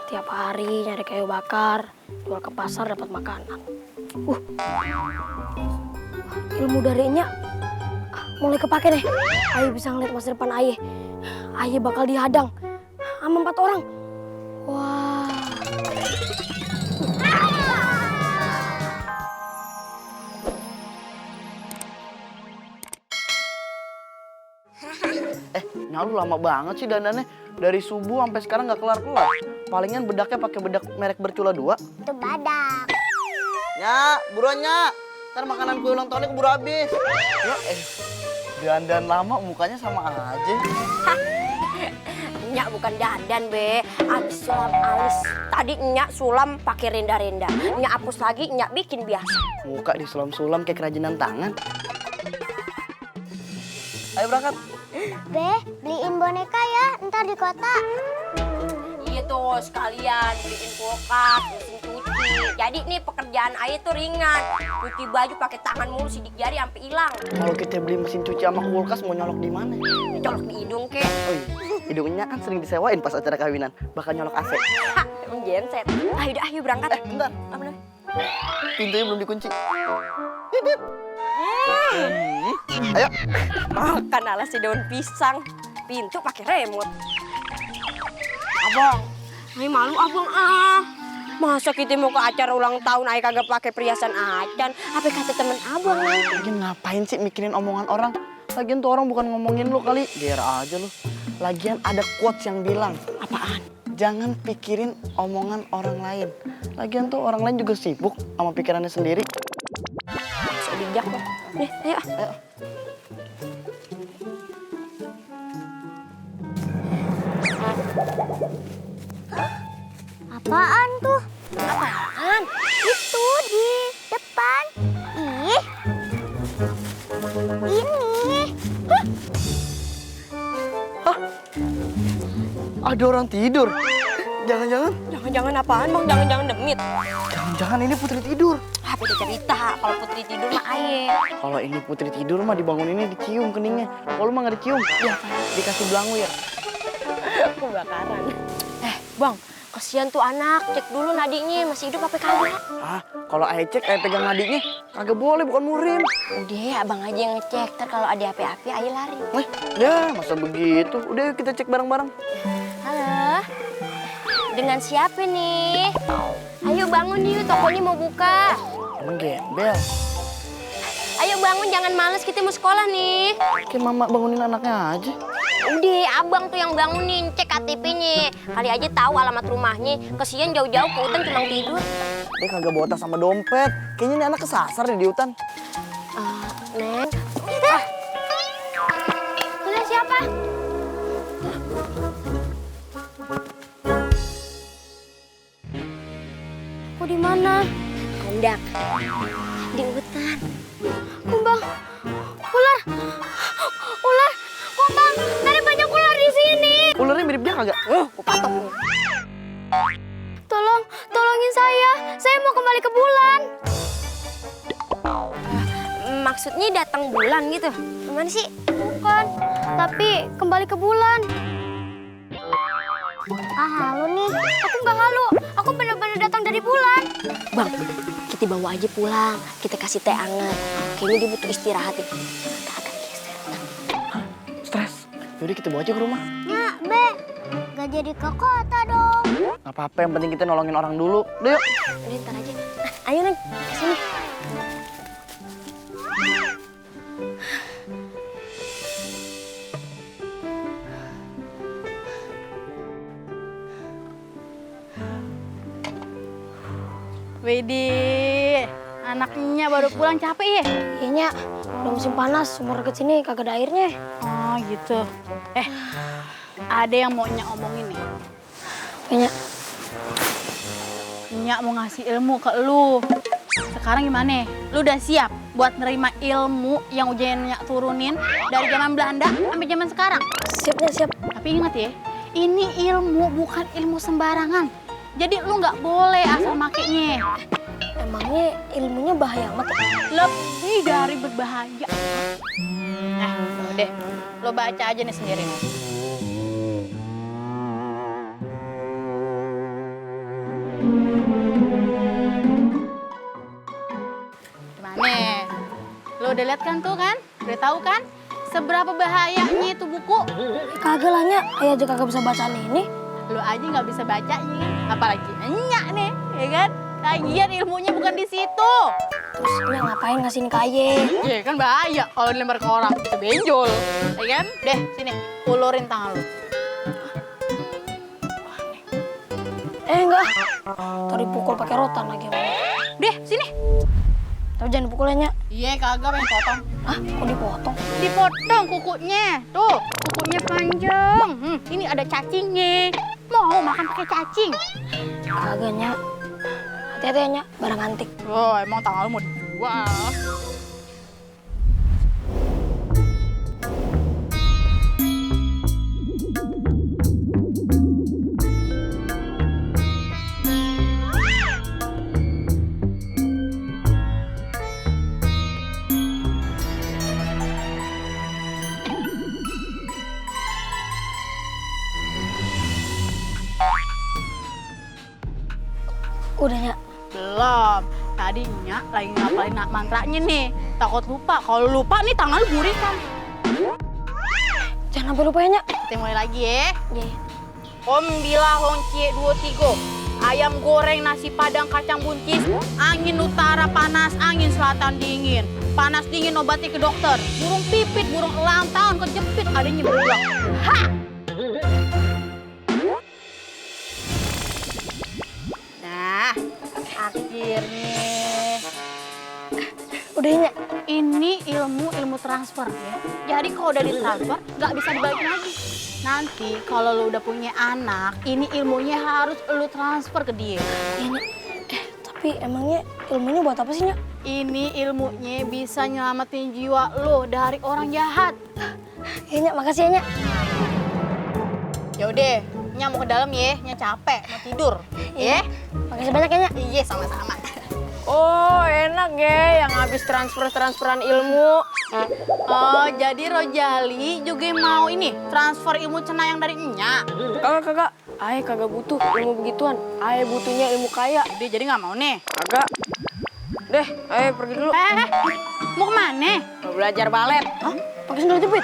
Tiap hari nyari kayu bakar, jual ke pasar dapat makanan. Ilmu dari Nya mulai kepake nih. Aye bisa ngeliat masa depan Aye. Aye bakal dihadang sama 4 orang. Wah. Lu lama banget sih dandannya. Dari subuh sampai sekarang nggak kelar-kelar. Palingan bedaknya pakai bedak merek Bercula 2. Itu badak. Nya, buruan Nya. Ntar makanan kue ulang tahunnya keburu habis. Ya, dandan lama mukanya sama aja. Nya bukan dandan, Be. Abis sulam alis. Tadi Nya sulam pakai renda-renda. Nya hapus lagi, Nya bikin biasa. Muka disulam-sulam kayak kerajinan tangan. Ayo berangkat. Be, beliin boneka ya, ntar di kota. Iya tuh, sekalian beliin kulkas, mesin cuci. Jadi nih pekerjaan Aye tuh ringan. Cuci baju pakai tangan mulu, sidik jari sampai hilang. Kalau kita beli mesin cuci sama kulkas mau nyolok di mana? Colok di hidung, kek. Oh iya, hidungnya kan sering disewain pas acara kawinan. Bakal nyolok AC. Emang genset. Ayo berangkat. Bentar. Apa namanya? Pintunya belum dikunci. Ayo. Makan alas si daun pisang. Pintu pakai remote. Abang. Ayo malu abang Masa kita mau ke acara ulang tahun Aye kagak pakai perhiasan acan? Apa kata temen abang nanti? Lagian ngapain sih mikirin omongan orang? Lagian tuh orang bukan ngomongin lu kali. Biar aja lu. Lagian ada quotes yang bilang. Apaan? Jangan pikirin omongan orang lain. Lagian tuh orang lain juga sibuk sama pikirannya sendiri. Bisa bijak kok. Nih, ayo. Apaan tuh? Apaan? Itu di depan. Ih. Ini. Ada orang tidur. Jangan-jangan. Jangan-jangan apaan bang? Jangan-jangan demit. Jangan-jangan ini Putri tidur. Apa udah cerita? Kalau Putri tidur mah Aye. Kalau ini Putri tidur mah dibangun ini dicium keningnya. Kalau mah nggak dicium, ya dikasih belangu ya. Kebakaran. Bang, kasihan tuh anak. Cek dulu nadinya masih hidup apa kagak? Kalau Aye cek, Aye pegang nadinya, kagak boleh, bukan murim. Udah, abang aja yang ngecek. Ntar kalau ada api-api, Aye lari. Ya masa begitu. Udah yuk kita cek bareng-bareng. Halo, dengan siapa nih? Ayo bangun yuk, tokonya mau buka. Emang gembel. Ayo bangun, jangan males, kita mau sekolah nih. Kayak mama bangunin anaknya aja. Udah, abang tuh yang bangunin, cek KTP-nya. Kali aja tahu alamat rumahnya. Kesian jauh-jauh ke hutan cuma tidur. Dia kagak bawa tas sama dompet. Kayaknya ini anak kesasar deh di hutan. Neng. Kalian siapa? Kok di mana? Kondak. Di hutan. Kumbang. Ular. Ular. Kumbang. Dari banyak ular di sini. Ularnya mirip dia kagak? Kupatok. Tolongin saya. Saya mau kembali ke bulan. Maksudnya datang bulan gitu? Gimana sih? Bukan. Tapi kembali ke bulan. Halu nih. Aku nggak halu. Aku benar-benar datang dari bulan. Bang, kita bawa aja pulang. Kita kasih teh hangat. Kayaknya dia butuh istirahat ya. Stres. Yaudah kita bawa aja ke rumah. Ya, Be. Gak jadi ke kota dong. Gak apa-apa, yang penting kita nolongin orang dulu. Udah yuk. Udah ntar aja. Ayo Neng, kesini. Widih, anaknya baru pulang capek ya? Kayaknya udah musim panas, sumur deket sini kagak ada airnya. Oh gitu. Ada yang mau Nyak omongin nih. Kayaknya. Nyak mau ngasih ilmu ke lu. Sekarang gimana? Lu udah siap buat nerima ilmu yang ujian Nyak turunin dari zaman Belanda sampai zaman sekarang? Siap. Tapi ingat ya, ini ilmu bukan ilmu sembarangan. Jadi lu nggak boleh asal makainya. Emangnya ilmunya bahaya amat? Lebih dari berbahaya. Udah, lo baca aja nih sendiri. udah lihat kan tuh kan? Udah tahu kan? Seberapa bahayanya itu buku? Kagak lah Nya, ayah aja kagak bisa bacaan ini. Lu aja nggak bisa bacanya, apalagi Nya nih, ya kan? Lagian ilmunya bukan di situ. Terus Nya ngapain ngasihin ke ayah? Ya kan bahaya kalau dilempar ke orang, bisa benjol. Ya kan? Deh, sini, ulurin tangan lu. Enggak. Tadi pukul pakai rotan lagi. Deh, sini. Tapi jangan dipukulnya. Iya, kagak pengen potong. Ah, kok dipotong? Dipotong kukunya. Tuh, kukunya panjang. Ini ada cacingnya. Mau makan pakai cacing? Kagak Nya. Hati-hati ya Nya, barang antik. Oh, emang tangan lu mau dijual? Udah Nya. Belum. Tadinya lagi ngapalin mantranya nih. Takut lupa. Kalau lupa nih tangan lu burikan. Jangan sampai lupa ya Nya. Kita mulai lagi ya. Iya. Om bila hong cie 23. Ayam goreng, nasi padang, kacang buncis. Angin utara panas, angin selatan dingin. Panas dingin obati ke dokter. Burung pipit, burung elang tahun kejepit. Adanya berulang. Ha! Nah, akhirnya. Udah Nya. Ini ilmu transfer ya. Jadi kalau udah ditransfer, nggak bisa dibalikin lagi. Nanti kalau lu udah punya anak, ini ilmunya harus lu transfer ke dia. Iya Nya. Tapi emangnya ilmunya buat apa sih Nya? Ini ilmunya bisa nyelamatin jiwa lu dari orang jahat. Iya Nya, makasih ya Nya. Yaudah, Nya mau ke dalam ya, Nya capek, mau tidur. Ya? Makasih banyak ya Nya. Iya, sama-sama. Oh, enak ya yang habis transferan ilmu. Oh, jadi Rojali juga mau ini, transfer ilmu cenayang dari Nya. Kagak. Aye kagak butuh ilmu begituan. Aye butuhnya ilmu kaya. Dia jadi nggak mau nih. Kagak. Deh, aye pergi dulu. Mau kemana? Mau belajar balet. Hah? Pakai sendal jepit?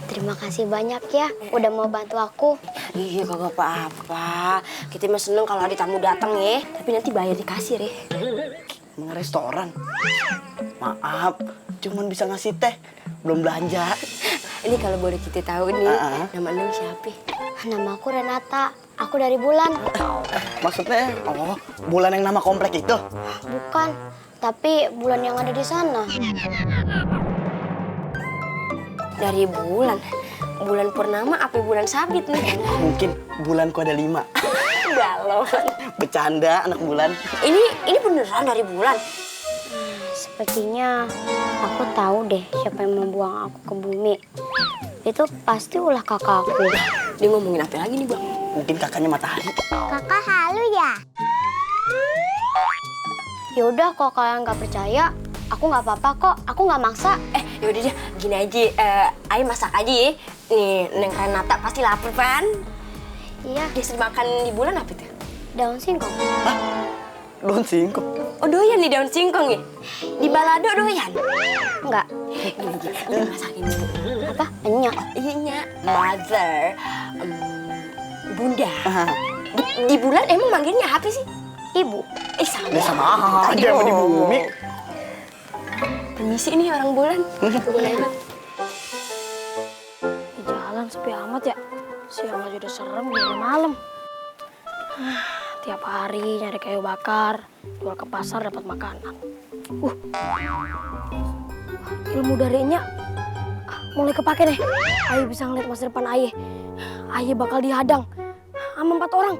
Terima kasih banyak ya udah mau bantu aku. Iya kagak apa-apa. Kita mah seneng kalau ada tamu datang ya. Tapi nanti bayar di kasir ya. Emang restoran? Maaf, cuman bisa ngasih teh, belum belanja. Ini kalau boleh kita tahu nih, nama Neng siapa? Nama aku Renata. Aku dari Bulan. Maksudnya, oh, bulan yang nama komplek itu? Bukan, tapi Bulan yang ada di sana. Dari bulan. Bulan purnama apa bulan sabit nih? Mungkin bulanku ada 5. Galau. Bercanda anak bulan. Ini beneran dari bulan. Sepertinya aku tahu deh siapa yang membuang aku ke bumi. Itu pasti ulah kakakku. Dia ngomongin apa lagi nih, Bang? Mungkin kakaknya matahari. Kakak halu ya? Yaudah, kalau kalian nggak percaya, aku nggak apa-apa kok. Aku nggak maksa. Yaudah deh, gini aja. Ayo masak aja ya. Nih, Neng Renata pasti lapar kan? Iya, Dia sering makan di bulan apa itu? daun singkong. Daun singkong. Oh, doyan nih daun singkong ya? Di balado doyan? Enggak. Gini, masakin dulu. Apa? Enyak. Iya, Nya. Mother, Bunda. Di bulan emang manggilnya apa sih? Ibu. Sama. Dia sama aja sama di bumi. Permisi nih orang bulan. Boleh. Di jalan sepi amat ya. Siang aja udah serem, gimana malam. Tiap hari nyari kayu bakar, jual ke pasar dapat makanan. Ilmu dari Nya mulai kepake nih. Ayah bisa ngeliat masa depan ayah. Ayah bakal dihadang sama 4 orang.